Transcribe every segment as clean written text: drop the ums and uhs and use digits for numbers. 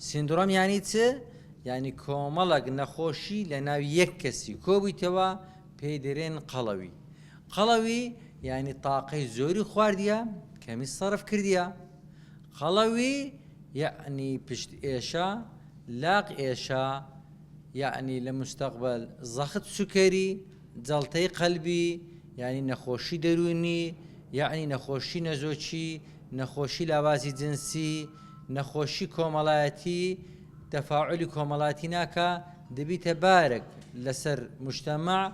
سیندرۆم یانی چ؟ یانی کۆمەڵێک نەخۆشی لە ناو یەک کەسی کۆبوویتەوە پێی دەرێن قەڵەوی. قەڵەوی یانی تاقەی زۆری خواردیە کەمی سەرف کردیە. قەڵەوی یەعنی پشت ئێشە، لاق ئێشە، یەعنی لە مستەقبەل زەخت سوکەری، جەڵتەی قەلبی، یانی نەخۆشی دەروونی، یەعنی نەخۆشی نەزۆکی، نەخۆشی لاوازی جنسی، نەخۆشی کۆمەڵایەتی، تەفاعولی کۆمەڵاتی ناکا، دەبیتە بارێک لەسەر موجتەمەع،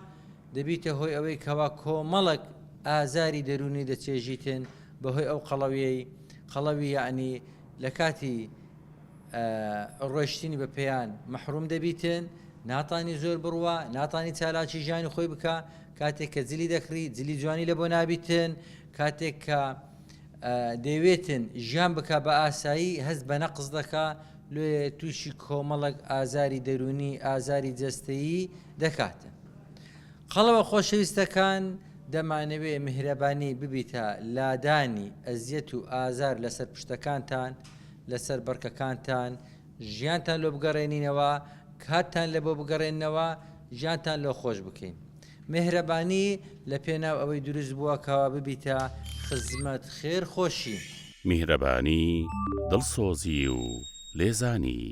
دەبیتە هۆی ئەوەی کەوا کۆمەڵێک ئازاری دەروونی دەچێژیتن بەهۆی ئەو قەڵەویەی، قەڵەوی یەعنی لە کاتی ڕۆیشتنی بە پێیان مەحروم دەبیتن، ناتانی زۆر بڕوا، ناتانی چالاکی ژیانی خۆی بکا، کاتێک کە جلی دەکڕی جلی جوانی لە بۆ نابیتن، کاتێک کە دەیەوێتن ژیان بکا بە ئاسایی هەست بە نەقس دەکا، لۆیە تووشی کۆمەڵێک ئازاری دەروونی، ئازاری جەستەیی دەکاتن. قەڵەوە خۆشەویستەکان دەمانەوێ میهرەبانی ببیتە لادانی ئەزیەت و ئازار لەسەر پشتەکانتان، لەسەر بڕکەکانتان، ژیانتان لۆ بگەڕێنینەوە، کاتتان لەبۆ بگەڕێننەوە، ژیانتان لۆ خۆش بکەین. میهرەبانی لە پێناو ئەوەی دروست بووە کەوا ببیتە خزمەت خێر خۆشی. میهرەبانی، دڵسۆزی و لێزانی.